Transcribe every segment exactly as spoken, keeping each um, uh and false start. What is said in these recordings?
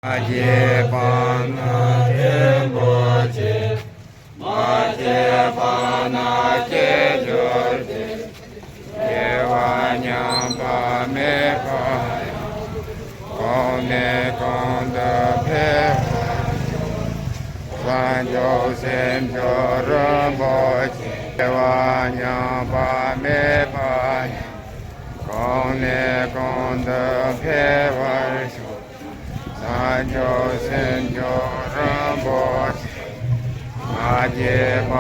མ་སྐྱེས་པ་ན་ཆེན་པོ་ཆེ། མ་སྐྱེས་པ་ན་སྐྱེ་འགྱུར་ཏེ། སྐྱེ་བ་ཉམས་པ་མེད་པ་ཡང་། གོང་ནས་གོང་དུ་འཕེལ་བར་ཤོག། བྱང་ཆུབ་སེམས་མཆོག་རིན་པོ་ཆེ། སྐྱེ་བ་ཉམས་པ་མེད་པ་ཡང་། གོང་ནས་གོང་དུ་འཕེལ་བར་ཤོག། བྱང་ཆུབ་སེམས་མཆོག་རིན་པོ་ཆེ། མ་སྐྱེས་པ་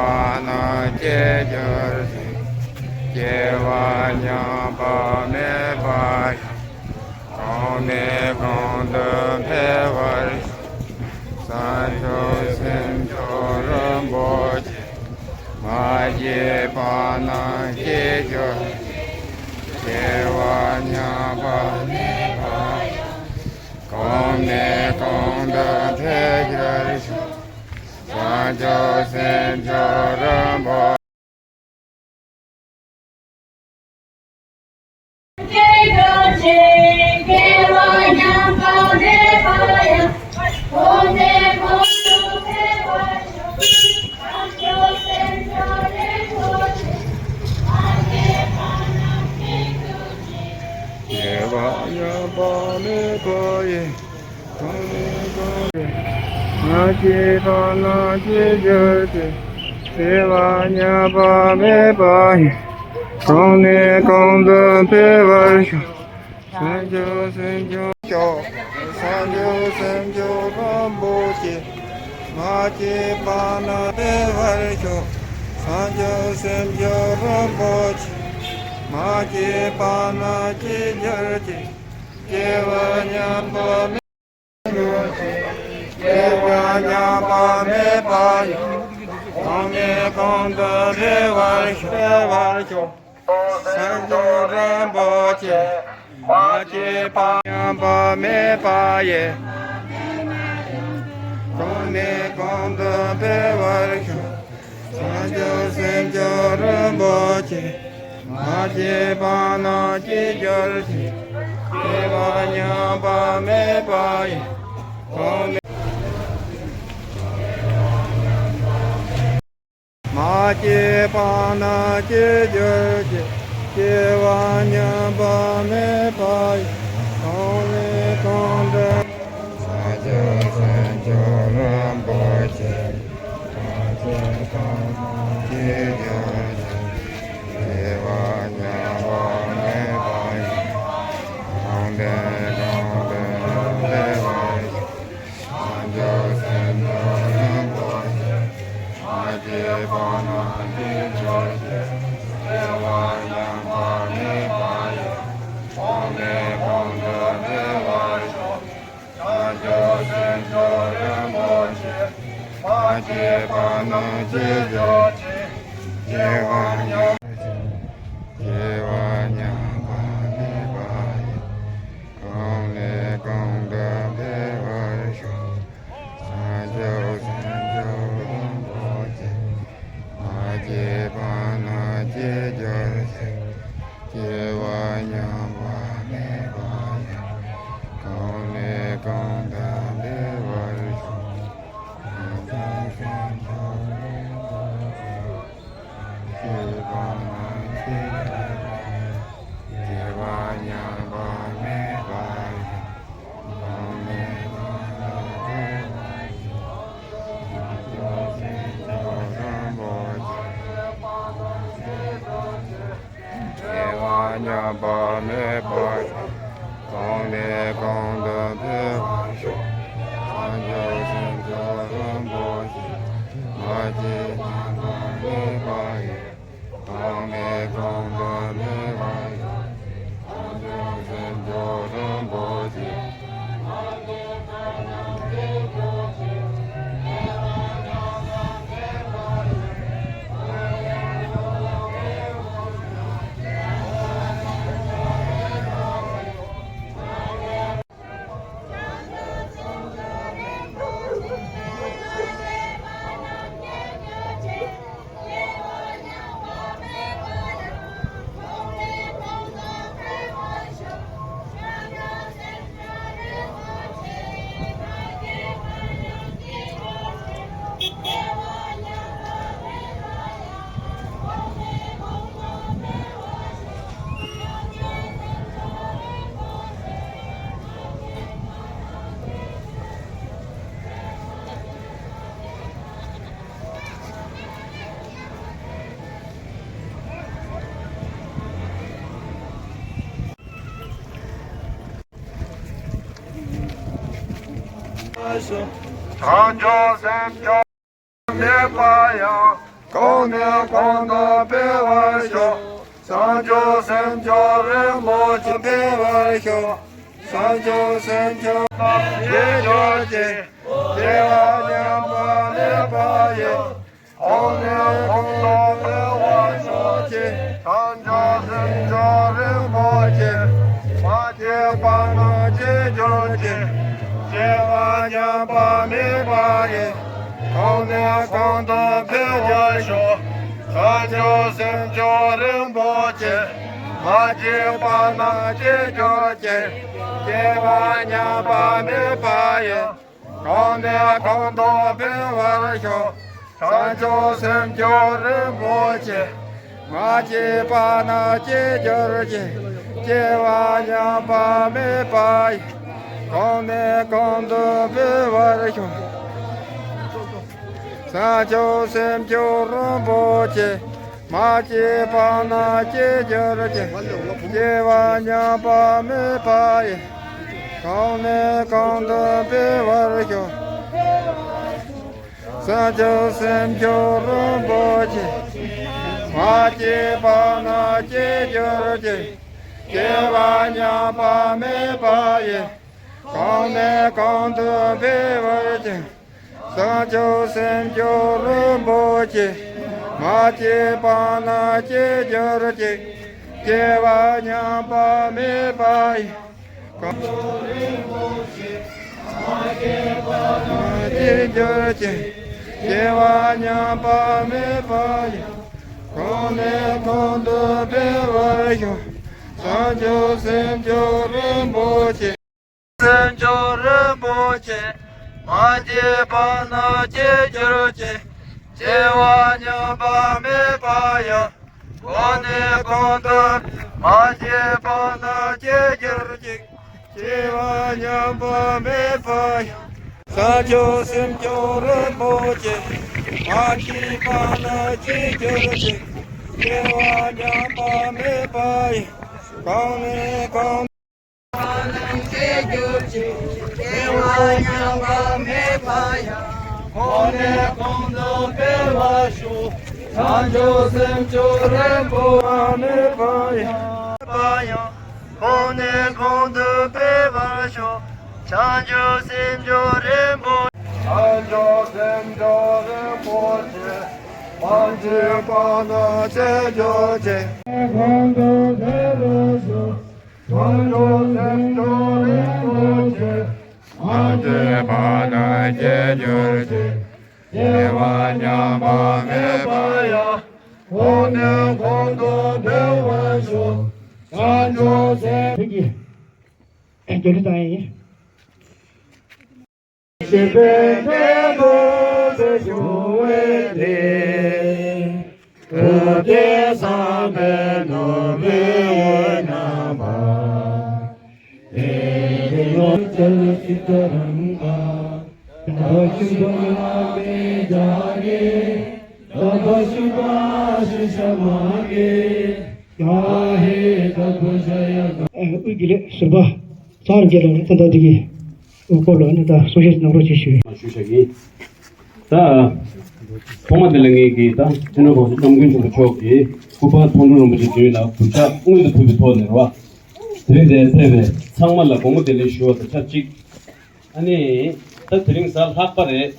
ན་སྐྱེ་འགྱུར་ཞིང་། སྐྱེ་བ་ཉམས་པ་མེད་པ་ཡང་། གོང་ནས་གོང་དུ་འཕེལ་བར་ཤོག། བྱང་ཆུབ་སེམས་མཆོག་རིན་པོ་ཆེ། མ་སྐྱེས་པ་ན་སྐྱེ་འགྱུར་ཞིང་། སྐྱེ་བ་ཉམས་པ་མེད་པ་ཡང་། གོང་ནས་གོང་དུ་འཕེལ་འགྱུར་ཞིང་། བྱང་ཆུབ་སེམས་མཆོག་རིན་པོ། སྐྱེ་འགྱུར་ཞིང་། སྐྱེ་བ་ཉམས་པ་མེད་པ་ཡང་། གོང་ནས་གོང་དུ་འཕེལ་བར་ཤོག། བྱང་ཆུབ་སེམས་མཆོག་རིན་པོ་ཆེ། མ་སྐྱེས་པ་ན་སྐྱེ་འགྱུར་ཞིང་། སྐྱེ་བ་ཉམས་པ་མེད་པ་ཡི། གོང་ནས་གོང་དུ། མ་སྐྱེས་པ་ན་སྐྱེ་འགྱུར་ཏེ། སྐྱེ་བ་ཉམས་པ་མེད་པ་ཡི། གོང་ནས་གོང་དུ་འཕེལ་བར་ཤོག། བྱང་ཆུབ་སེམས་མཆོག་མཆོག། བྱང་ཆུབ་སེམས་མཆོག་རིན་པོ་ཆེ། མ་སྐྱེས་པ་ན་འཕེལ་བར་ཤོག། བྱང་ཆུབ་སེམས་མཆོག་རིན་པོ་ཆེ། མ་སྐྱེས་པ་ན་སྐྱེ་འགྱུར་ཏེ། སྐྱེ་བ་ཉམས་པ་མེད། སྐྱེ་བ་ཉམས་པ་མེད་པ་ཡང་། གོང་ནས་གོང་དུ་འཕེལ་བར་ཤོག། འཕེལ་བར་ཤོག། བྱང་ཆུབ་རིན་པོ་ཆེ། མ་སྐྱེས་པ་ཉམས་པ་མེད་པ་ཡི། གོང་ནས་གོང་དུ་འཕེལ་བར་ཤོག། བྱང་ཆུབ་སེམས་མཆོག་རིན་པོ་ཆེ། མ་སྐྱེས་པ་ན་སྐྱེ་འགྱུར་ཞིང་། སྐྱེ་བ་ཉམས་པ་མེད་པ་ཡི། གོང་ནས། མ་སྐྱེས་པ་ན་སྐྱེ་འགྱུར་ཞིང་། སྐྱེ་བ་ཉམས་པ་མེད་པ་ཡི། གོང་ནས་གོང་དུ། བྱང་ཆུབ་སེམས་མཆོག་རིན་པོ་ཆེ། མ་སྐྱེས་པ་ན་སྐྱེ་འགྱུར་ཞིང་། སྐྱེ་བ་ཉམས་པ་མེད་པ་ཡི། གོང་ནས་གོང་དུ་འཕེལ་བར་ཤོག། བྱང་ཆུབ་སེམས་མཆོག་རིན་པོ་ཆེ། མ་སྐྱེས་པ་ན་སྐྱེ་འགྱུར་ཞིང་། སྐྱེ་བ་ཉམས་པ་མེད་པ་ཡི། གོང་ནས་གོང་དུ་འཕེལ་བར་ཤོག། བྱང་ཆུབ་སེམས་མཆོག་རིན་པོ་ཆེ། མ་སྐྱེས་པ་ན་སྐྱེ་འགྱུར་ཞིང་། སྐྱེ་བ་ཉམས། སྐྱེ་བ་ཉམས་པ་མེད་པ་ཡི། གོང་ནས་གོང་དུ་འཕེལ་བར་ཤོག། བྱང་ཆུབ་སེམས་མཆོག་རིན་པོ་ཆེ། མ་སྐྱེས་པ་ན་སྐྱེ་འགྱུར་ཞིང་། སྐྱེ་བ་ཉམས་པ་མེད་པ་ཡི། གོང་ནས་གོང་དུ་འཕེལ་བར་ཤོག། བྱང་ཆུབ་སེམས་མཆོག་རིན་པོ་ཆེ། མ་སྐྱེས་པ་ན་སྐྱེ་འགྱུར་ཞིང་། སྐྱེ་བ་ཉམས་པ་མེད་པ་ཡི། གོང་ནས་གོང་དུ་འཕེལ་བར་ཤོག། བྱང་ཆུབ་སེམས་མཆོག་རིན་པོ་ཆེ། སྐྱེ་བ་ཉམས་པ་མེད་པ་ཡི། གོང་ནས་གོང་དུ་འཕེལ་བར་ཤོག། བྱང་ཆུབ་སེམས་མཆོག་རིན་པོ་ཆེ། མ་སྐྱེས་ཉམས་པ་མེད་པ་ཡི། གོང་ནས་གོང་དུ་འཕེལ་བར་ཤོག། བྱང་ཆུབ་སེམས་མཆོག་རིན་པོ་ཆེ། བྱང་ཆུབ་སེམས་མཆོག་མེད་པ་ཡང་། གོང་ནས་གོང་དུ་འཕེལ་བར་ཤོག་བྱང་ཆུབ་སེམས་མཆོག་རིན་པོ་ཆེ་འཕེལ་བར་ཤོག་བྱང་ཆུབ་སེམས་མཆོག་དང་དེ་འབྱོར་ཅིག་སྐྱེ་བ་ཉམས་པ་མེད་པ་ཡི། གོང་ནས་གོང་དུ་འཕེལ་བར་ཤོག་ཅིག་བྱང་ཆུབ་སེམས་མཆོག་རིན་པོ་ཆེ། མ་སྐྱེས་པ་རྣམས་སྐྱེ་གྱུར་ཅིག་སྐྱེ་བ་ཉམས་པ་མེད་པ་ཡི། གོང་ནས་གོང་དུ་འཕེལ་བར་ཤོག་བྱང་ཆུབ་སེམས་མཆོག་རིན་པོ་ཆེ། མ་སྐྱེས་པ་རྣམས་སྐྱེ་གྱུར་ཅིག་སྐྱེ་བ་ཉམས་པ་མེད་པ་ཡི། གོང་ནས་གོང་དུ་འཕེལ་བར་ཤོག་བྱང་ཆུབ་སེམས་མཆོག་རིན་པོ་ཆེ། མ་སྐྱེས་པ་རྣམས་སྐྱེ་གྱུར་ཅིག་སྐྱེ་བ་ཉམས་པ་མེད་པ་ཡི། གོང་ནས་གོང་དུ་འཕེལ་བར་ཤོག་བྱང་ཆུབ་སེམས་མཆོག་རིན་པོ་ཆེ། མ་སྐྱེས་པ་རྣམས་སྐྱེ་གྱུར་ཅིག་སྐྱེ་བ་ཉམས་པ་མེད་པ་ཡི། གོང་ནས་གོང་དུ་འཕེལ་བར་ཤོག་བྱང་ཆུབ་སེམས་མཆོག་རིན་པོ་ཆེ། མ་སྐྱེས་པ་རྣམས་སྐྱེ་གྱུར་ཅིག་སྐྱེ་བ་ཉམས་པ་མེད་པ་ཡི། གོང་ནས་གོང་དུ་འཕེལ་བར་ཤོག་བྱང་ཆུབ་སེམས་མཆོག་རིན་པོ་ཆེ། མ་སྐྱེས་པ་རྣམས་སྐྱེ་གྱུར་ཅིག་སྐྱེ་བ་ཉམས་པ་མེད་པ་ཡི། གོང་དུ་རིན་པོ་ཆེ། མ་སྐྱེས་པ་རྣམས་སྐྱེ་གྱུར་ཅིག་སྐྱེ་བ་ཉམས་པ་མེད་པ་ཡི། གོང་ནས་གོང་དུ་འཕེལ་བར་ཤོག་བྱང་ཆུབ་སེམས་མཆོག་རིན་པོ་ཆེ། སེམས་མཆོག་རིན་པོ་ཆེ། མ་སྐྱེས་པ་རྣམས་སྐྱེ་གྱུར་ཅིག་སྐྱེ་བ་ཉམས་པ་མེད་པ་ཡང་། གོང་ནས་གོང་དུ་མ་སྐྱེས་པ་རྣམས་སྐྱེ་གྱུར་ཅིག་སྐྱེ་བ་ཉམས་པ་མེད་པ་ཡང་། བྱང་ཆུབ་སེམས་མཆོག་རིན་པོ་ཆེ། མ་སྐྱེས་པ་རྣམས་སྐྱེ་གྱུར་ཅིག་སྐྱེ་བ་ཉམས་པ་མེད་པ་ཡང་། གོང་ནས་གོང་དུ་སྐྱེ་གྱུར་ཅིག་སྐྱེ་བ་ཉམས་པ་མེད་པ་ཡང་། གོང་ནས་གོང་དུ་འཕེལ་བར་ཤོག་བྱང་ཆུབ་སེམས་མཆོག་རིན་པོ་མེད་པ་ཡང་། པ་ཡང་། གོང་ནས་གོང་དུ་འཕེལ་བར་ཤོག་བྱང་ཆུབ་སེམས་མཆོག་རིན་པོ། བྱང་ཆུབ་སེམས་མཆོག་རིན་པོ་ཆེ། མ་སྐྱེས་པ་རྣམས་སྐྱེ་གྱུར་ཅིག་གོང་དུ་འཕེལ་བར་ཤོག་བྱང་ཆུབ་སེམས་མཆོག་རིན་པོ་ཆེ། མ་སྐྱེས་པ་རྣམས་སྐྱེ་གྱུར་ཅིག་སྐྱེ་བ་ཉམས་པ་མེད་པ་ཡང་། གོང་ནས་གོང་དུ་འཕེལ་བར་ཤོག་བྱང་ཆུབ་སེམས། ཐུགས་ཀྱི་རྒྱ་རི་དང་ཡིན། ཞེས་པའི་འབྲས་བུ་དེ་བྱུང་བའི་དེ། ཐུབ་བསྟན་བསམ་པའི་ནོར་བུའི་འོད་རྣམ་པ། དེ་ཡི་ལོ་ཙཱ་བ་སི་ཏཱ་རམ་པ། ད་ཤུ་པ་ལ་མེ་ཇ་གེ། ད་ཤུ་པ་ཤི་ཤ་མ་གེ། ད་ཧེ་ད་པ་ཤ་ཡ་ག། དབུས་དགེ་ལས་ཟུར་པ་ཚང་རིམ་གྱི་ལ་ད་ལྟ་འདི་གི་སྐོར་ལ་ནི་ད་གསུང་བཤད་གནང་རོགས་ཞེས་ཞུ། ཞུ་བྱ་གི། ད། ཐོག་མ་དེ་ལ་ངེད་ཀྱིས་ད་སྤྱི་ནོར་༸གོང་ས་༸སྐྱབས་མགོན་ཆེན་པོ་མཆོག་གི་སྐུ་པར་མཐོང་གྲོལ་རིན་པོ་ཆེ་མདུན་ལ་གུས་ཕྱག་སྔོན་དུ་ཕུལ་བའི་ཐོག་ནས་རེད་བ། དེ་རིང་འདིར་ཕེབས་པའི་ཚང་མ་ལ་དགོང་མོ་བདེ་ལེགས་ཞུ་བ་དང་ཆབས་ཅིག་ཨ་ནི། ད་དེ་རིང་གཟའ་ལྷག་པ་རེད།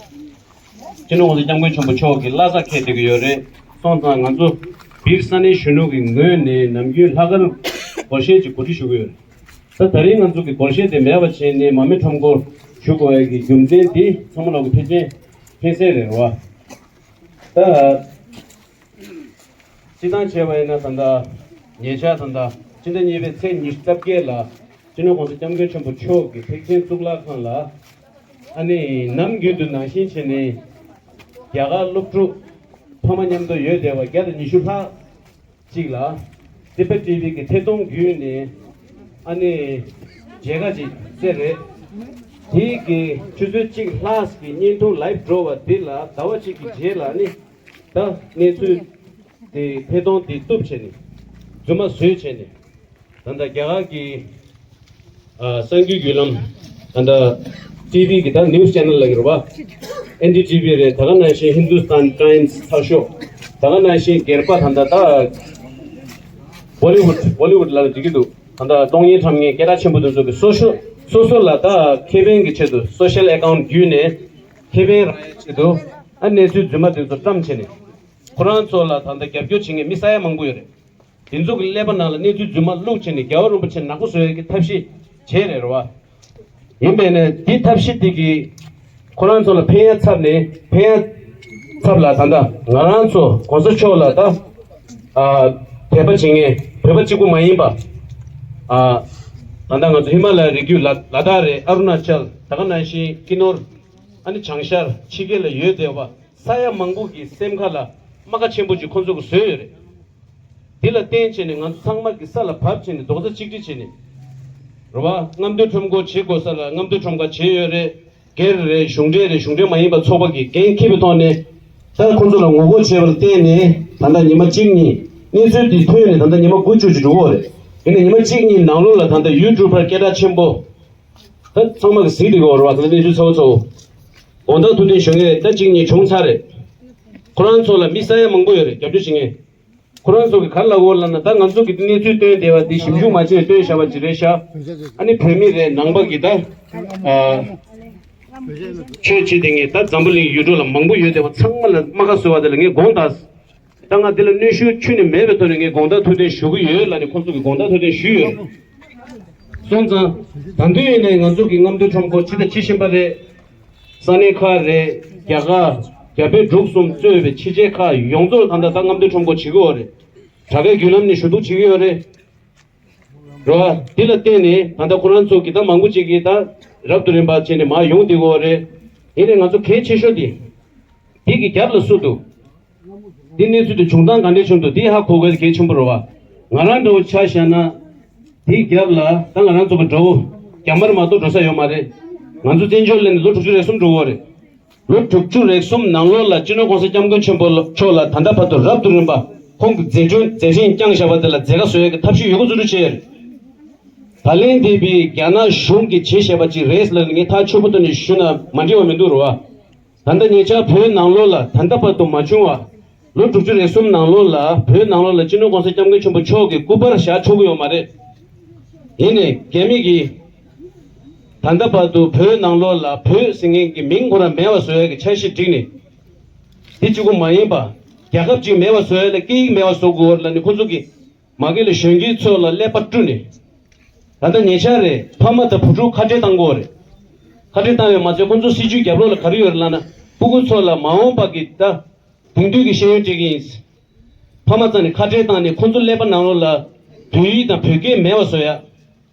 སྤྱི་ནོར་༸གོང་ས་༸སྐྱབས་མགོན་ཆེན་པོ་མཆོག་གི་བླ་གཟའ་འཁེལ་བསྡད་ཀྱི་ཡོད་རེད། སོང་ཙང་ང་ཚོ་སྦིར་ས་གནས་གཞོན་ནུ་གི་ངོས་ནས་ནམ་རྒྱུན་ལྷག་དཀར་སྒོར་གཞས་ཅིག་གོ་སྒྲིག་ཞུ་གི་ཡོད་རེད། ད་ད་རིང་ང་ཚོ་གི་སྒོར་གཞས་དེ་མེད་པ་བྱས་ནས་མར་མེ་ཁྲོམ་སྐོར་ཞུ་དགོས་ཡ་གི་རྒྱུ་མཚན་དེ་ཚང་མ་ལོག་གི་ཕལ་ཆེར་ཕན་སེམས་རེད་བ། ད། སྤྱི་བཏང་བྱས་པ་ཡིན་ན་ད་ལྟ་ཉེ་ཆར་ད་ལྟ་སྤྱི་ཟླ་གཉིས་པའི་ཚེས་ཉི་ཤུ་རྩ་བརྒྱད་ལ་སྤྱི་ནོར་༸གོང་ས་༸སྐྱབས་མགོན་ཆེན་པོ་མཆོག་གིས་ཐེག་ཆེན་གཙུག་ལག་ཁང་ལ་ཨ་ནི་ནམ་རྒྱུན་དུ་ནང་བཞིན་བྱས་ནས་རྒྱ་གར་སློབ་ཕྲུག་ཕ་མ་མཉམ་དུ་ཡོད་བསྡད་པ་བརྒྱ་དང་ཉི་ཤུ་ལྷག་ཅིག་ལ་ཏི་པེ་ཊི་ཝི་གི་ཐད་གཏོང་བརྒྱུད་ནས་ཨ་ནི་མཇལ་ཁ་ཅིག་བསྩལ་རེད། དེའི་གི་ཆུ་ཚོད་གཅིག་ལྷག་གི་བརྙན་ཐུང་ལའིབ་འགྲོ་བ་འདི་ལ་ཟླ་བ་གཅིག་གི་རྗེས་ལ་ནི་ད་གནས་ཚུལ་དེ་ཐད་གཏོང་དེ་གཏུབ་བྱས་ནས་རྫུན་མ་བཟོས་བྱས་ནས་ད་ལྟ་རྒྱ་གར་གྱི་ཨ་གསར་འགྱུར་བརྒྱུད་ལམ་ད་ལྟ་ ཊི་ཝི་གི་ད་ནིའུ་སི་ཆེ་ནལ་ལབ་ཀྱི་རེད་བ། ཨེན་ཌི་ཊི་ཝི་རེད། ད་ག་ནང་བཞིན་ཧིན་དུ་སི་ཐན་ཊའེམ་སི་ཚགས་ཤོག་ད་ག་ནང་བཞིན་སྒེར་པ་ད་ལྟ་ད་བོ་ལི་ཝུད་བོ་ལི་ཝུད་ལབ་ན་འགྲིག་གི་འདུག་ད་ལྟ་གཏོང་ཡིན་ཁྲམ་ངན་སྐད་གྲགས་ཆེན་པོ་དེ་ཚོ་གི་སོ་སོ་སོ་སོ་ལ་ད་ཁེ་ཕན་གྱི་ཆེད་དུ་སོ་ཤལ་ཨེ་ཀའུན་ཊི་བརྒྱུད་ནས་ཁེ་ཕན་རག་ཡའི་ཆེད་དུ་ཨ་གནས་ཚུལ་རྫུན་མ་དེ་ཚོ་བཀྲམ་བྱས་ནས་ཁོ་རང་ཚོ་ལ་ད་ལྟ་རྒྱབ་སྐྱོར་བྱེད་མཁན་མི་ས་ཡ་མང་པོ་ཡོད་རེད། དེ་ཚོ་གི་ཀླད་པ་ནང་ལ་གནས་ཚུལ་རྫུན་མ་བླུགས་བྱས་ནས་རྒྱལ་བ་རིན་པོ་ཆེ་ནག་པོ་བཟོ་ཡག་གི་ཐབས་ཤེས་བྱས་རེད་རེད་བ། ཡིན་པས་ན་དེ་ཐབས་ཤེས་དེ་གིས་ཁོ་རང་ཚོ་ལ་ཕན་ཡ་ཚབ་ནས་ཕན་ཡ་ཚབ་ལ་ད་ལྟ་ང་རང་ཚོ་གོང་ས་མཆོག་ལ་ད་ཨ་དད་པ་བྱེད་མཁན་བོད་པ་གཅིག་པུ་མ་ཡིན་པ་ཨ་ད་ལྟ་ང་ཚོ་ཧི་མ་ལ་ཡའི་རི་རྒྱུད་ལ་ལ་དྭགས་རེད། ཨ་རུ་ན་ཅལ། ད་ག་ནང་བཞིན་ཀི་ནོར། ཨ་ནི་བྱང་ཤར་ཕྱི་རྒྱལ་ལ་ཡོད་བསྡད་པ་ས་ཡ་མང་པོ་གི་སེམས་ཁ་ལ་རྨ་ཁ་ཆེན་པོ་ཅིག་ཁོང་ཚོ་གིས་བཟོས་ཡོད་རེད། དེ་ལ་བརྟེན་བྱས་ནས་ང་ཚོ་ཚང་མ་གི་ས་ལ་བབས་བྱས་ནས་རྡོག་རྩ་གཅིག་སྒྲིལ་བྱས་ནས་རེད་བ། རྔམ་སྟོན་ཁྲོམ་སྐོར་བྱེད་དགོས་ས་ལ་རྔམ་སྟོན་ཁྲོམ་ཁ་བྱས་ཡོད་རེད། སྒེར་རེད། གཞུང་འབྲེལ་རེད། གཞུང་འབྲེལ་མ་ཡིན་པ་ཚོགས་པ་གི་འགན་འཁྱེར་བའི་ཐོག་ནས་ད་ཁོང་ཚོ་ལ་ངོ་རྒོལ་བྱས་པ་ལ་བརྟེན་ནས་ད་ལྟ་ཉི་མ་གཅིག་གཉིས་གནས་ཚུལ་འདི་ཐོན་ནས་ད་ལྟ་ཉི་མ་དགུ་བཅུ་ཅིག་འགྲོ་གི་ཡོད་རེད། ཡིན་ནའི་ཉི་མ་གཅིག་གཉིས་ནང་ལོགས་ལ་ད་ལྟ་ཡུ་ཊུབ་པར་སྐད་གྲགས་ཆེན་པོ། ད་ཚང་མ་གི་གཟིགས་བསྡད་ཡོད་རེད་བ། ད་གནས་ཚུལ་གསར་པ་ཚོ། དགོང་དག་ཐུགས་བསྟན་ཞུ་མཁན་ད་གཅིག་གཉིས་བྱུང་ཚར་རེད། ཁོ་རང་ཚོ་ལ་མི་ས་ཡ་མང་པོ་ཡོད་རེད། རྒྱབ་སྐྱོར་བྱེད་མཁན། ཁོ་རང་ཚོ་གི་ག་རེ་ལབ་ཡོད་ལབ་ན། ད་ང་ཚོ་གི་གནས་ཚུལ་བཏོན་བསྡད་པ་འདི་ཞིབ་འཇུག་མ་བྱས་བཏོན་བཞག་པ་ཅིག་རེད་ཤག་ཨ་ནི་བོད་མི་རེད། ནང་པ་གི་ད་ཨ་ཆོས་བྱེད་བསྡད་མཁན་ད་འཛམ་བུ་གླིང་ཡུལ་གྲུ་ལ་མང་པོ་ཡོད་བསྡད་པ་ཚང་མ་ལ་རྨ་ཁ་བཟོས་པ་དེ་ལ་ངས་དགོངས་དག་ད་ང་འདི་ལ་གནོན་ཤུགས་ཁྱོན་ནས་མེད་པའི་ཐོག་ནས་ངས་དགོངས་དག་ཐུགས་བདེན་ཞུ་གི་ཡོད་ལབ་ནས་ཁོང་ཚོ་གིས་དགོངས་དག་ཐུགས་བདེན་ཞུས་ཡོད། སོང་ཙང་ད་དུང་ཡིན་ནའི་ང་ཚོ་གི་རྔམ་སྟོན་ཁྲོམ་སྐོར་སྤྱི་ཟླ་བཅུ་བཞི་པ་རེད། ས་གནས་ཁག་རེད། རྒྱ་གར་རྒྱ་བལ་འབྲུག་གསུམ་གཙོས་པའི་ཕྱི་རྒྱལ་ཁག་ཡོངས་རྫོགས་ད་ལྟ་ད་རྔམ་སྟོན་ཁྲོམ་སྐོར་བྱེད་ཀྱི་ཡོད་རེད། དྲ་རྒྱའི་བརྒྱུད་ལམ་ནས་ཞུ་གཏུག་བྱེད་ཀྱི་ཡོད་རེད། རེད་བ། འདི་ལ་བརྟེན་ནས་ད་ལྟ་ཁོ་རང་ཚོ་གི་ད་མང་པོ་ཅིག་གིས་ད་རབ་ཏུ་རིམ་པ་བྱས་ནས་མར་ཡོང་བསྡད་ཀྱི་ཡོད་རེད། ཡིན་ནའི་ང་ཚོ་གལ་ཆེ་ཤོས་དེ། འདི་གི་རྒྱབ་ལ་སུ་འདུག་འདི་གནས་ཚུལ་དེ་བྱུང་སྟངས་ག་འདྲས་བྱུང་འདུག་འདི་ཧ་གོ་དགོས་གལ་ཆེན་པོ་རེད་བ། ང་རང་འདྲ་བོ་ཆ་བཞག་ན། འདི་རྒྱབ་ལ་ད་ང་རང་ཚོ་གི་དགྲ་བོ་རྒྱ་དམར་མ་གཏོགས་འགྲོ་ས་ཡོད་མ་རེད། ང་ཚོ་བཙན་བྱོལ་སླེབས་ནས་ལོ་དྲུག་ཅུ་རེ་གསུམ་འགྲོ་གི་ཡོད་རེད། ལོ་དྲུག་ཅུ་རེ་གསུམ་ནང་ལོགས་ལ་སྤྱི་ནོར་༸གོང་ས་༸སྐྱབས་མགོན་ཆེན་པོ་མཆོག་ལ་ད་ལྟ་བར་དུ་རབ་ཏུ་རིམ་པ་ཁོང་གི་མཛད་འཕྲིན་མཛད་འཕྲིན་བསྐྱངས་བཞག་པ་དེ་ལ་མཛད་དཀའ་བཟོ་ཡས་ཀྱི་ཐབས་ཤེས་ཡོད་རྒུ་ཚུལ་ཁྲིམས་བྱས་ཡོད་རེད། ད་ལན་འདས་པའི་རྒྱ་ནག་གཞུང་གིས་བྱས་བཞག་པ་ཅིག་རེད་ལབ་ནས་ངས་ཐག་ཆོད་པོ་བཏོན་ནས་ཞུ་ན་མ་འགྲིག་པ་མི་འདུག་རེད་བ། ད་ལྟ་ཉེ་ཆར་བོད་ནང་ལོགས་ལ་ད་ལྟ་བར་དུ་མ་བྱུང་བ། ལོ་དྲུག་ཅུ་རེ་གསུམ་ནང་ལོགས་ལ་བོད་ནང་ལོགས་ལ་སྤྱི་ནོར་༸གོང་ས་༸སྐྱབས་མགོན་ཆེན་པོ་མཆོག་གི་སྐུ་པར་བཞག་ཆོག་གི་ཡོད་མ་རེད། ཡིན་ནའི་རྒྱ་མི་གིས་ད་ལྟ་བར་དུ་བོད་ནང་ལོགས་ལ་བོད་ཟེར་མཁན་གྱི་མིང་ཁོ་རང་མེད་པ་བཟོ་ཡས་ཀྱི་འཆར་གཞི་བསྒྲིགས་ནས། དེ་གཅིག་པུ་མ་ཡིན་པ། རྒྱལ་ཁབ་ཅིག་མེད་པ་བཟོ་ཡས་ལ་སྐད་ཡིག་མེད་པ་བཟོ་དགོས་ལབ་ནས་ཁོ་ཚོ་གིས་མ་གི་ལ་གཞོན་སྐྱེས་ཚོ་ལ་ཀླད་པ་བཀྲུས་ནས། ད་ལྟ་ཉེ་ཆར་རེད། ཕ་མ་དང་བུ་ཕྲུག་ཁ་བྲལ་བཏང་དགོས་རེད། ཁ་བྲལ་བཏང་བས་མ་ཚད་ཁོ་ཚོ་སྲིད་བྱུས་རྒྱབ་ལོགས་ལ་ག་རེ་ཡོད་རེད་ལབ་ན། སྤུ་གུ་ཚོ་ལ་མ་འོངས་པ་གི་ད་དེང་དུས་ཀྱི་ཤེས་ཡོན་སྤྲད་ཀྱི་ཡིན། ཕ་མ་རྩ་ནས་ཁ་བྲལ་བཏང་ནས་ཁོ་ཚོ་ཀླད་པ་ནང་ལོགས་ལ་བོད་ཡིག་དང་བོད་སྐད་མེད་པ་བཟོ་ཡ།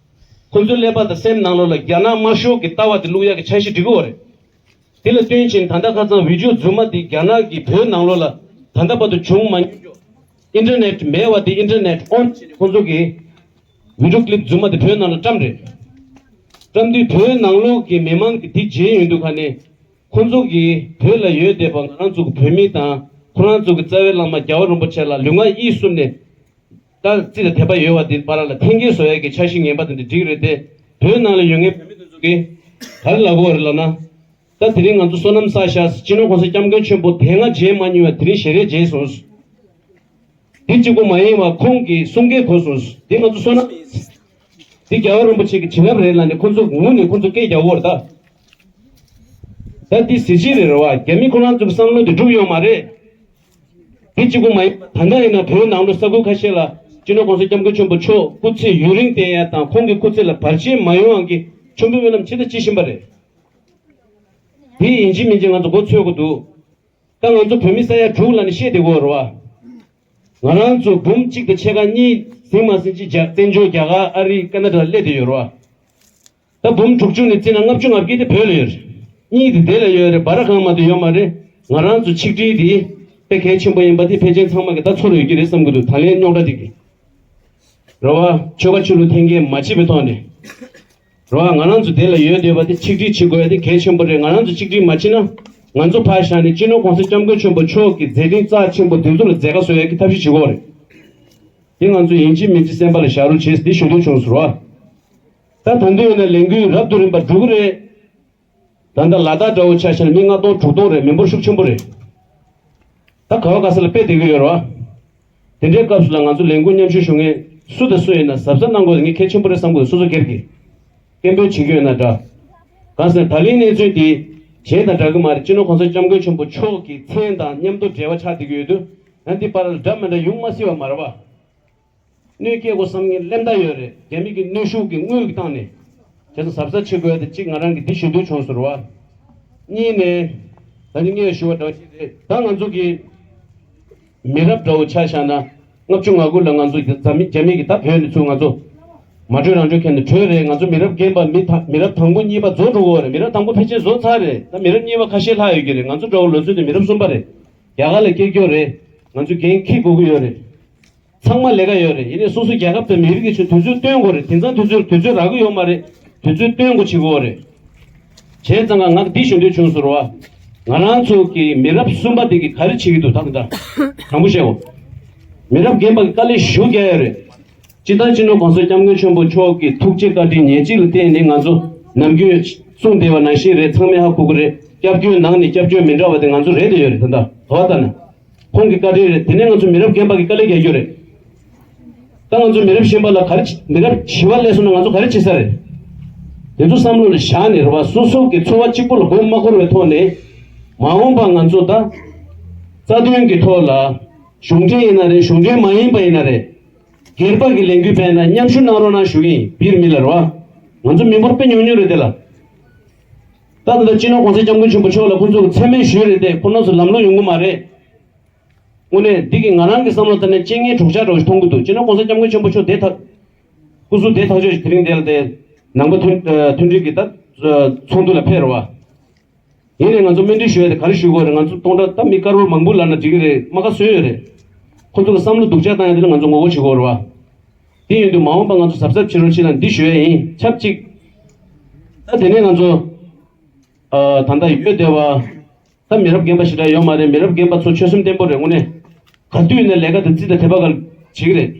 ཁོ་ཚོའི་ཀླད་པ་དང་སེམས་ནང་ལོགས་ལ་རྒྱ་ནག་དམར་ཤོག་གི་ལྟ་བ་དེ་བླུག་ཡག་གི་འཆར་གཞི་སྒྲིག་གི་ཡོད་རེད། དེ་ལ་བསྟུན་ཕྱིན་ད་ལྟ་ཁ་སང་བི་ཌིའོ་རྫུན་མ་དེ་རྒྱ་ནག་གི་བོད་ནང་ལོགས་ལ་ད་ལྟ་བར་དུ་བྱུང་མ་མྱོང་རྒྱུ། ཨིན་ཊར་ནེཊ་མེད་པ་དེ་ཨིན་ཊར་ནེཊ་ཨོན་བྱས་ནས་ཁོ་ཚོ་གིས་བི་ཌིའོ་ཀི་ལིབ་རྫུན་མ་དེ་བོད་ནང་ལ་བཀྲམ་རེད། བཀྲམ་དུས་བོད་ནང་ལོགས་ཀྱི་མི་མང་གིས་དེ་མཇལ་ཡོང་དུས་ཁ་ནས་ཁོ་ཚོ་གིས་བོད་ལ་ཡོད་བསྡད་པ་ང་རང་ཚོ་གི་བོད་མི་དང་ཁོ་རང་ཚོ་གི་རྩ་བའི་བླ་མ་རྒྱལ་བ་རིན་པོ་ཆེ་ལ་ལུས་ངག་ཡིད་གསུམ་ནས། ད་རྩིས་དང་དད་པ་ཡོད་པ་དེ་བར་ལ་འཐེན་འཁྱེར་བཟོ་ཡས་ཀྱི་འཆར་གཞི་ངན་པ་དེ་འདྲ་སྒྲིག་རེད་དེ། བོད་ནང་ལ་ཡོད་མཁན་བོད་མི་དེ་ཚོ་གིས་ག་རེ་ལབ་ཀྱི་ཡོད་རེད་ལབ་ན། ད་དེ་རིང་ང་ཚོ་བསོད་ནམས་བསགས་ཤག་སྤྱི་ནོར་༸གོང་ས་༸སྐྱབས་མགོན་ཆེན་པོ་དེ་སྔ་མཇལ་མ་མྱོང་བ་དེ་རིང་ཞལ་རས་མཇལ་སོང་། དེ་གཅིག་པོ་མ་ཡིན་པར་ཁོང་གི་གསུང་སྐད་གོ་སོང་། དེ་ང་ཚོ་བསོད་ནམས་ཡིན། དེ་རྒྱལ་བ་རིན་པོ་ཆེ་གི་བྱིན་རླབས་རེད་ལབ་ནས་ཁོ་ཚོ་ངུ་ནས་ཁོ་ཚོ་སྐད་རྒྱག་གི་ཡོད་རེད་ད། ད་འདི་གཟི་བརྗིད་རེད་རེད་བ། རྒྱ་མི་ཁོ་རང་ཚོ་གི་བསམ་བློ་དེ་འགྲུབ་ཡོད་མ་རེད། དེ་གཅིག་པུ་མ་ཡིན་པར་ད་ལྟ་ཡིན་ན་བོད་ནང་ལོགས་ས་ཁུལ་ཁ་ཤས་ལ་སྤྱི་ནོར་༸གོང་ས་༸སྐྱབས་མགོན་ཆེན་པོ་མཆོག་སྐུ་ཚེ་ཡུན་རིང་བརྟན་ཡ་དང་ཁོང་གི་སྐུ་ཚེ་ལ་བར་ཆད་མ་ཡོང་བ་གི་མཆོད་འབུལ་སྨོན་ལམ་ཇི་ལྟར་བྱེད་བཞིན་པ་རེད། དེ་ཡིན་གཅིག་མིན་གཅིག་ང་ཚོ་མགོ་ཚོད་དགོས་འདུག་ད་ང་ཚོ་བོད་མི་ས་ཡ་དྲུག་ལབ་ནས་བཤད་བསྡད་ཀྱི་ཡོད་རེད་བ། ང་རང་ཚོ་འབུམ་གཅིག་དང་ཕྱེད་ཀ་གཉིས་ཟིན་མ་ཟིན་ཅིག་རྒྱ་བཙན་བྱོལ་རྒྱ་གར་ཨ་རི་ཀ་ན་ཌ་ལ་སླེབས་བསྡད་ཡོད་རེད་བ། ད་འབུམ་དྲུག་ཅུ་ནས་བརྩིས་ན་ལྔ་བཅུ་ང་བརྒྱད་དེ་བོད་ལ་ཡོད་རེད། གཉིས་དེ་དེ་ལ་ཡོད་རེད། སྦ་ར་གང་མ་དེ་ཡོད་མ་རེད། ང་རང་ཚོ་ཆིག་སྒྲིལ་དེ་དཔེ་གལ་ཆེན་པོ་ཡིན་པ་དེ་ཕལ་ཆེར་ཚང་མ་གི་ད་ཚོར་ཡོད་ཀྱི་རེད་བསམ་གྱི་འདུག་ད་ལན་རྙོག་དྲ་དེ་གི་རེད་བ། ཆོལ་ཁ་ཆོས་ལུགས་འཐེན་འཁྱེར་མ་བྱེད་པའི་ཐོག་ནས་རེད་བ། ང་རང་ཚོ་དེ་ལ་ཡོད་འདོད་པ་དེ་ཆིག་སྒྲིལ་བྱེད་དགོས་ཡ་དེ་གལ་ཆེན་པོ་རེད། ང་རང་ཚོ་ཆིག་སྒྲིལ་མ་བྱེད་ན་ང་ཚོ་ཕར་བཞག་ནས་སྤྱི་ནོར་༸གོང་ས་༸སྐྱབས་མགོན་ཆེན་པོ་མཆོག་གི་མཛད་འཕྲིན་རྩ་ཆེན་པོ་དེ་ཚོ་ལ་མཛད་དཀའ་བཟོ་ཡ་གི་ཐབས་ཤེས་བྱེད་དགོས་རེད། དེ་ང་ཚོ་ཡིན་གཅིག་མིན་གཅིག་སེམས་པ་ལ་བཞག་རོགས་བྱེད་ཟེར་དེ་ཞུ་འདོད་བྱུང་སོང་རེད་བ། ད་ད་དུང་ཡིན་ན་ལས་འགུལ་རབ་ཏུ་རིམ་པ་འགྲོ་གི་རེད། ད་ལྟ་ལ་དྭགས་འདྲ་བོ་ཆ་བཞག་ན་མི་ལྔ་སྟོང་དྲུག་སྟོང་རེད། མི་འབོར་ཤུགས་ཆེན་པོ་རེད། ད་ག་བ་ག་ས་ལ་དཔེ་བསྡད་ཀྱི་ཡོད་རེད་བ། དེ་འདྲའི་སྐབས་སུ་ལ་ང་ཚོ་ལས་འགུལ་མཉམ་ཞུགས་ཞུ་མཁན་སུ་དང་སུ་ཡིན་ན་གཟབ་གཟབ་གནང་དགོས། ངས་གལ་ཆེན་པོ་རེད་བསམ་གི་འདུག་སོ་སོ་སྒེར་གྱིས་སྐད་འབོད་བྱེད་ཀྱི་ཡོད་ན་འདྲ། གང་ཟེར་ན་ད་ལན་གནས་ཚུལ་འདི་གཞན་དང་འདྲ་གི་མ་རེད། སྤྱི་ནོར་གོང་ས་སྐྱབས་མགོན་ཆེན་པོ་མཆོག་གི་མཚན་དང་མཉམ་དུ་འབྲེལ་བ་ཆགས་བསྡད་ཀྱི་ཡོད་དུས། ཡང་འདི་བར་ལ་འདྲ་མི་འདྲ་ཡོང་མ་སྲིད་པ་མ་རེད་བ། གནོད་སྐྱེལ་དགོས་བསམ་མཁན་སླེབས་བསྡད་ཡོད་རེད། རྒྱ་མི་གི་གནོན་ཤུགས་ཀྱི་དངུལ་གྱི་སྟེང་ནས། བྱས་ཙང་གཟབ་གཟབ་བྱེད་དགོས་ཡ་དེ་གཅིག་ང་རང་གིས་འདི་ཞུ་འདོད་བྱུང་ཟེར་བ། གཉིས་ནས། ད་ནི་ངས་ཞུ་བ་འདྲ་བ་ཞིག་རེད། ད་ང་ཚོ་གི་མི་རབས་འདྲ་བོ་ཆ་བཞག་ན། ལྔ་བཅུ་ང་དགུ་ལ་ང་ཚོ་རྒྱ་མི་རྒྱ་མི་གི་ད་བོད་ནས་ཚུར་ང་ཚོ་མ་བྲོས་རང་བྲོས་ཁྱེར་ནས་བྲོས་རེད། ང་ཚོ་མི་རབས་རྒན་པ་མི་ད་མི་རབས་དང་པོ་གཉིས་པ་རྫོགས་འགྲོ་གི་ཡོད་རེད། མི་རབས་དང་པོ་ཕལ་ཆེར་རྫོགས་ཚར་རེད། ད་མི་རབས་གཉིས་པ་ཁ་ཤས་ལྷག་ཡོད་ཀྱི་རེད། ང་ཚོ་འདྲ་བོ་ལོ་ཚོད་དེ་མི་རབས་གསུམ་པ་རེད། རྒྱ་གར་ལ་སྐྱེས་ཀྱོག་རེད། ང་ཚོ་འགན་འཁྱེར་དགོས་ཀྱི་ཡོད་རེད། ཚང་མ་ལས་ཀ་ཡོད་རེད། ཡིན་ནའི་སོ་སོ་རྒྱལ་ཁབ་དང་མི་རིགས་ཀྱི་ཆེད་དུས་ཚོད་བཏོན་དགོས་རེད། དེང་སང་དུས་ཚོད་དུས་ཚོད་རག་གི་ཡོད་མ་རེད། དུས་ཚོད་བཏོན་དགོས་བྱེད་དགོས་རེད། བྱས་ཙང་ང་ང་འདི་ཞུ་འདོད་བྱུང་ཟེར་བ། ང་རང་ཚོ་གི་མི་རབས་གསུམ་པ་དེ་གི་ག་རེ་བྱེད་ཀྱི་འདུག་ད་ག་ད་དྲང་པོ་བཤད་གོ། མི་རབས་རྒན་པ་གི་དཀའ་ལས་ཞེ་པོ་རྒྱག་ཡོད་རེད། སྤྱིར་བཏང་སྤྱི་ནོར་གོང་ས་སྐྱབས་མགོན་ཆེན་པོ་མཆོག་གི་ཐུགས་རྗེ་བཀའ་དྲིན་ཉག་གཅིག་ལ་བརྟེན་ནས་ང་ཚོ་ནམ་རྒྱུན་གསུངས་བསྡད་པ་ནང་བཞིན་རེད། ཚང་མས་ཧ་གོ་གི་རེད། སྐྱབས་བཅོལ་ནང་ནས་སྐྱབས་བཅོལ་མི་འདྲ་བ་དེ་ང་ཚོ་རེད་དེ་ཡོད་རེད། ད་ལྟ་ག་བ་ལྟ་ན། ཁོང་གི་བཀའ་དྲིན་རེད། དེ་ནས་ང་ཚོ་མི་རབས་རྒན་པ་གི་དཀའ་ལས་རྒྱག་རྒྱུ་རེད། ད་ང་ཚོ་མི་རབས་གཞོན་པ་ལ་ག་རེ་བྱེད། མི་རབས་བྱིས་པ་སླེབས་སོང་ན་ང་ཚོ་ག་རེ་བྱེད་ས་རེད། དེ་ཚོ་བསམ་བློ་ལ་བཞག་ནས་རེད་བ། སོ་སོ་གི་འཚོ་བ་གཅིག་པོ་ལ་མགོ་མ་འཁོར་བའི་ཐོག་ནས། མ་འོངས་པ་ང་ཚོ་ད་རྩ་དོན་གྱི་ཐོག་ལ་གཞུང་འབྲེལ་ཡིན་ན་རེད། གཞུང་འབྲེལ་མ་ཡིན་པ་ཡིན་ན་རེད། སྒེར་པ་གི་ལས་འགུལ་སྤེལ་ན་མཉམ་ཞུགས་གནང་རོགས་གནང་ཞུ་གི་ཡིན། བིར་མི་ལ་རེད་བ། ང་ཚོ་མི་འབོར་དཔེ་ཉུང་ཉུང་རེད་དེ་ལ། ད་ད་ལྟ་སྤྱི་ནོར་གོང་ས་སྐྱབས་མགོན་ཆེན་པོ་མཆོག་ལ་ཁོང་ཚོ་གི་མཚན་སྨད་ཞུས་རེད་དེ། ཁོ་རང་ཚོ་ལམ་ལྷོང་ཡོང་གི་མ་རེད། དངོས་གནས་འདི་གི་ང་རང་གི་བསམ་བློ་ལྟར་ན་རྐྱེན་ངན་གྲོགས་ཆག་འདྲ་བོ་ཞིག་མཐོང་གི་འདུག་སྤྱི་ནོར་གོང་ས་སྐྱབས་མགོན་ཆེན་པོ་མཆོག་དེ་ཐག་སྐུ་གཟུགས་དེ་ཐག་ཆོད་ཞིག་དེ་རིང་དེ་ལ་དེ་ནང་པ་མཐུན་མཐུན་སྒྲིལ་གྱི་ད་ཚོགས་འདུ་ལ་ཕེབས་རེད་བ། ཡིན་ནའི་ང་ཚོ་སྨོན་འདུན་ཞུ་ཡ་དེ་ག་རེ་ཞུ་དགོས་རེད། ང་ཚོ་སྟོང་ཕྲག་ད་མི་དཀར་པོ་མང་པོ་ལབ་ན་འགྲིག་གི་རེད། རྨ་ཁ་བཟོས་ཡོད་རེད། ཁོ་ཚོ་གི་བསམ་བློ་སྡུག་ཅག་བཏང་ཡ་དེ་ལ་ང་ཚོ་ངོ་རྒོལ་བྱེད་དགོས་རེད་བ། དེ་ཡིན་དུས་མ་འོངས་པ་ང་ཚོ་གཟབ་གཟབ་བྱེད་རོགས་བྱེད་ལ་འདི་ཞུ་ཡ་ཡིན། ཆབས་ཅིག་ད་དེ་ནས་ང་ཚོ་ཨ་ད་ལྟ་ཡོད་བསྡད་པ། ད་མི་རབས་རྒན་པ་ཞེ་དྲག་ཡོད་མ་རེད། མི་རབས་རྒན་པ་ཚོ་ཆོད་སེམས་བརྟན་པོ་རེད། དངོས་གནས་ག་དུས་ནས་ལས་ཀ་དེ་རྩིས་དང་དེ་བ་ག་བྱེད་ཀྱི་རེད།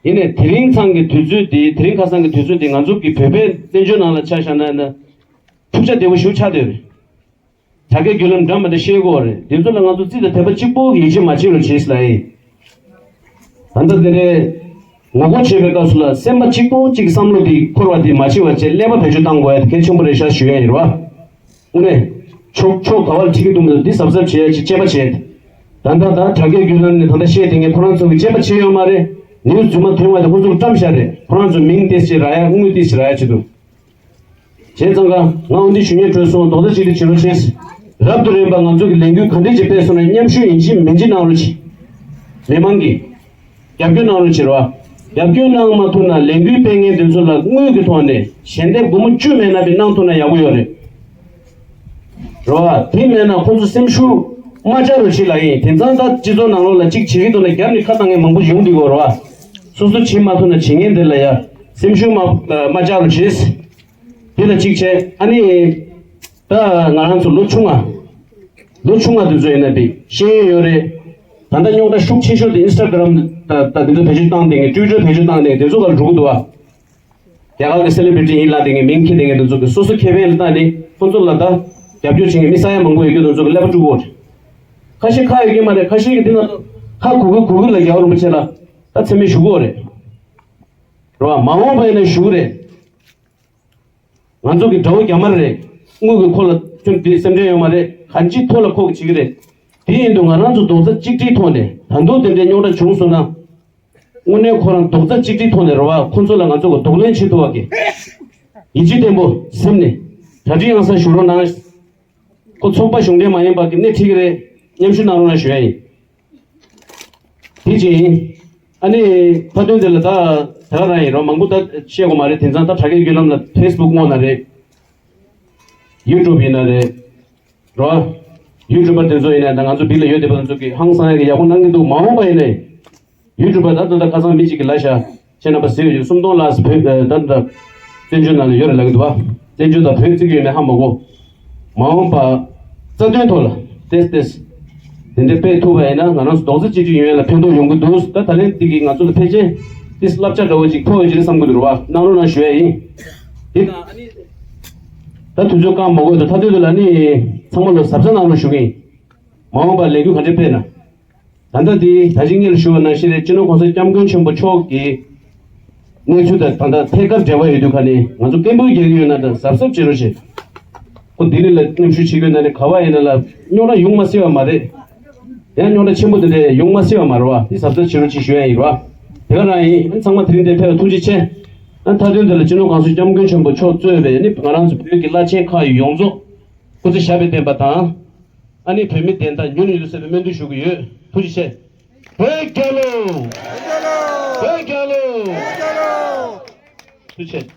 ཡིན་ནའི་དེ་རིང་ཚང་གི་དུས་ཚོད་འདི། དེ་རིང་ཁ་སང་གི་དུས་ཚོད་འདི་ང་ཚོ་གི་བོད་པའི་བཙན་བྱོལ་ནང་ལ་ཆ་བཞག་ན་ན་ཐུགས་ཆ་བདེ་པོ་ཞིག་ཆགས་བསྡད་ཡོད་རེད། དྲ་རྒྱའི་བརྒྱུད་ལམ་འདྲ་མི་འདྲ་ཤེས་དགོས་རེད། འདི་ཚོ་ལ་ང་ཚོ་རྩིས་དང་དད་པ་གཅིག་པོ་གི་ཡིད་ཆེས་མ་བྱེད་རོགས་བྱེད་ཟེར་ལ་ཡིན། ད་ལྟ་འདི་རེད། ངོ་རྒོལ་བྱེད་པའི་སྐབས་སུ་ལ་སེམས་པ་གཅིག་པོ་གཅིག་བསམ་བློ་དེ་འཁོར་བ་དེ་མ་བྱེད་པ་བྱས། ཀླད་པ་བེད་སྤྱོད་བཏང་དགོས་ཡ་དེ་གལ་ཆེན་པོ་རེད་ཤག་ཞུ་ཡ་ཡིན་རེད་བ། དངོས་གནས། ཕྱོགས་ཕྱོགས་ག་བར་ཁྲིད་ཀྱི་འདུག་མི་འདུག་འདི་གཟབ་གཟབ་བྱེད་ཡ་ཅིག་དཔྱད་པ་བྱེད། ད་ལྟ་ད་དྲ་རྒྱའི་བརྒྱུད་ལམ་ནས་ད་ལྟ་བཤད་དེ་ངས་ཁོ་རང་ཚོ་གི་དཔྱད་པ་བྱེད་ཡོད་མ་རེད། ནིའུ་སི་རྫུན་མ་ཐོན་པ་དེ་ཁོ་ཚོ་གི་བཀྲམ་བཞག་རེད། ཁོ་རང་ཚོ་མིང་ཏོག་ཙམ་རག་ཡ། དངུལ་ཏོག་ཙམ་རག་ཡ་ཆེད་དུ། བྱས་ཙང་ཀ་ང་འོ་འདི་ཞུ་སྙིང་བྲོས་སོང་། རྡོག་རྩ་གཅིག་སྒྲིལ་བྱེད་རོགས་བྱེད། རབ་ཏུ་རིམ་པ་ང་ཚོ་གི་ལས་འགུལ་ག་འདྲས་ཅིག་སྤེལ་སོང་ན་མཉམ་ཞུགས་ཡིན་གཅིག་མིན་གཅིག་གནང་རོགས་གྱིས། མི་མང་གིས་རྒྱབ་སྐྱོར་གནང་རོགས་བྱེད་རོགས། རྒྱབ་སྐྱོར་གནང་མ་ཐུབ་ན་ལས་འགུལ་སྤེལ་མཁན་དེ་ཚོ་ལ་དངུལ་གྱི་ཐོག་ནས་ཞལ་འདེབས་སྒོར་མོ་བཅུ་མེད་ན་བི་གནང་ཐུབ་ན་ཡག་པོ་ཡོད་རེད། རོགས། དེ་མེད་ན་ཁོ་ཚོ་སེམས་ཤུགས་མ་ཆག་རོགས་བྱེད་ལ་ཡིན། དེང་སང་ད་སྤྱི་ཚོགས་ནང་ལོགས་ལ་གཅིག་བྱེད་ཀྱི་འདུག་ན་རྒྱབ་ནས་ཁ་བཏང་མཁན་མང་པོ་ཡོང་འདུག་གོ། རོགས། སོ་སོ་བྱེད་མ་ཐུབ་ན་བྱེད་མཁན་དེ་ལ་ཡ་སེམས་ཤུགས་མ་མ་ཆག་རོགས་བྱེད། དེ་ལ་གཅིག་བྱས། ཨ་ནི། ད་ང་རང་ཚོ་ལོ་ཆུང་བ། ལོ་ཆུང་བ་དེ་ཚོ་ཡིན་ན་དེ་ཤེས་ཡོན་ཡོད་རེད། ད་ལྟ་རྙོག་དྲ་ཤུགས་ཆེ་ཤོས་དེ་ཨིན་སི་ཊ་གྷི་རམ་ད་ད་དེ་ཚོ་བེད་སྤྱོད་བཏང་བསྡད་མཁན། ཊུའི་ཊར་བེད་སྤྱོད་བཏང་བསྡད་མཁན་དེ་ཚོ་ག་ལ་འགྲོ་གི་འདུག་བ། རྒྱ་གར་གྱི་སེ་ལེ་བྷི་རི་ཊི་ཡིན་ལབ་བསྡད་མཁན། མིང་འཁྱེར་བསྡད་མཁན་དེ་ཚོ་གི་སོ་སོ་ཁེ་ཕན་ལ་བལྟས་ནས་ཁོ་ཚོ་ལ་ད་རྒྱབ་སྐྱོར་བྱེད་མཁན་མི་ས་ཡ་མང་པོ་ཡོད་རྒྱུ་དེ་ཚོ་གི་ཀླད་པ་དཀྲུག་གོ། ཁ་ཤས་ཁག་ཡོད་ཀྱི་མ་རེད། ཁ་ཤས་ཀྱི་འདི་ན་ཁ་གོ་གི་གོ་གི་ལ་རྒྱལ་བ་རིན་པོ་ཆེ་ལ་ད་མཚན་སྨད་ཞུ་གོ་རེད། རེད་བ། མ་འོངས་པ་ཡིན་ན་ཞུ་གི་རེད། ང་ཚོ་གི་དགྲ་བོ་རྒྱ་དམར་རེད། དངུལ་གྱི་ཁོ་ལ་ཁྱོད་དེ་སེམས་ཁྲལ་ཡོད་མ་རེད། གང་ཅི་ཐོག་ལ་ཁོ་གི་བྱེད་ཀྱི་རེད། དེ་ཡིན་དུས་ང་རང་ཚོ་རྡོག་རྩ་གཅིག་སྒྲིལ་ཐོག་ནས་ད་དུང་དེ་འདྲའི་རྙོག་དྲ་བྱུང་སོང་ན། དངོས་གནས་ཁོ་རང་རྡོག་རྩ་གཅིག་སྒྲིལ་ཐོག་ནས་རེད་བ། ཁོ་ཚོ་ལ་ང་ཚོ་གི་གདོང་ལེན་བྱེད་ཐུབ་པ་གི་ཡིད་ཆེས་བརྟན་པོ་སེམས་ནས་གྲ་སྒྲིག་ཡང་སེ་ཞུ་རོགས་གནང་། ཁོ་ཚོགས་པ་གཞུང་འབྲེལ་མ་ཡིན་པ་གི་སྣེ་ཁྲིད་ཀྱི་རེད། མཉམ་ཞུགས་གནང་རོགས་གནང་ཞུ་ཡ་ཡིན། དེ་བཞིན། ཨ་ནི་མཐའ་དོན་དེ་ལ་ད་དེ་ག་རང་ཡིན་རོགས། མང་པོ་ད་བཤད་དགོས་མ་རེད། དེང་སང་ད་དྲ་རྒྱའི་བརྒྱུད་ལམ་ལ་ཕེ་སི་བུག་སྔོག་ན་རེད། ཡུ་ཊུབ་ཡིན་ན་རེད། རོགས། ཡུ་ཊུབ་པ་དེ་ཚོ་ཡིན་ན་ད་ང་ཚོ་བི་ལ་ཡོད་བསྡད་པ་དེ་ཚོ་གིས་ཧང་སང་ཡ་གི་ཡག་པོ་གནང་གི་འདུག་མ་འོངས་པ་ཡིན་ནའི། ཡུ་ཊུབ་པ་ད་ད་ད་ཁ་སང་མི་གཅིག་གིས་ལབ་ཤག་ཁྱེད་རྣམ་པ་ཟེར་ཡོད། སུམ་སྟོང་ལགས་བོད་ད་ད་བཙན་བྱོལ་ནང་ལ་ཡོད་རེད་ལབ་ཀྱི་འདུག་བ། བཙན་བྱོལ་དང་བོད་བརྩི་གི་ཡོད་མེད་ཧ་མ་གོ། མ་འོངས་པ་རྩ་དོན་ཐོག་ལ་ཏེས་ཏེས་དེ་འདྲའི་སྤེལ་ཐུབ་པ་ཡིན་ན་ང་རང་ཚོ་རྡོག་རྩ་གཅིག་སྒྲིལ་ཡོང་ཡ་ལ་ཕན་ཐོགས་ཡོང་གི་འདུག་ད་ད་ལན་འདི་གིས་ང་ཚོ་ལ་ཕལ་ཆེར་ཏིས་བསླབ་བྱ་འདྲ་བོ་ཅིག་ཐོགས་ཡོད་ཀྱི་རེད་བསམ་གི་འདུག་རེད་བ། གནང་རོགས་གནང་ཞུ་ཡ་ཡིན། དེ་དང་ཨ་ནི། ད་ ད་དུས་ཚོད་བཀག་མ་དགོས་འདུག་མཐའ་དོན་དུ་ལ་ནི་ཚང་མ་ལ་གཟབ་གཟབ་གནང་རོགས་ཞུ་གི་ཡིན། མ་འོངས་པར་ལས་འགུལ་ག་འདྲ་སྤེལ་ན། ད་ལྟ་དེ་ད་ཅི་སྔོན་ལ་ཞུ་བ་ནང་བཞིན་རེད། སྤྱི་ནོར་གོང་ས་སྐྱབས་མགོན་ཆེན་པོ་མཆོག་གི་གནས་ཚུལ་དང་ད་ལྟ་ཐད་ཀར་འབྲེལ་བ་ཡོད་དུས་ཁ་ནས་ང་ཚོ་སྐད་འབོད་རྒྱག་གི་ཡོད་ན་ད་གཟབ་གཟབ་བྱེད་རོགས་བྱེད། ཁོ་ལྡི་ལི་ལ་མཉམ་ཞུགས་བྱེད་དགོས་ན་ནི་ག་བ་ཡིན་ན་ལ་རྙོག་དྲ་ཡོང་མ་སྲིད་པ་མ་རེད། ཡང་རྙོག་དྲ་ཆེན་པོ་དེ་འདྲ་ཡོང་མ་སྲིད་པ་མ་རེད་བ། དེ་གཟབ་གཟབ་བྱེད་རོགས་བྱེད་ཞུ་ཡ་ཡིན་རེད་བ། དེ་ག་རང་ཡིན། ཚང་མ་དེ་རིང་འདིར་ཕེབས་པར་ཐུགས་རྗེ་ཆེ། ཨ་མཐའ་དོན་དེ་ལ་སྤྱི་ནོར་གོང་ས་སྐྱབས་མགོན་ཆེན་པོ་མཆོག་གཙོས་པའི་ནི་ང་རང་ཚོ་བོད་ཀྱི་བླ་ཆེན་ཁག་ཡོངས་རྫོགས་སྐུ་ཚེ་ཞབས་པད་བརྟན་པ་དང་། ཨ་ནི་བོད་མི་བདེན་མཐའ་མྱུར་དུ་ཡོང་བའི་སྨོན་འདུན་ཞུ་གི་ཡོད། ཐུགས་རྗེ་ཆེ། བོད་རྒྱལ་ལོ། བོད་རྒྱལ་ལོ། ཐུགས་རྗེ་ཆེ།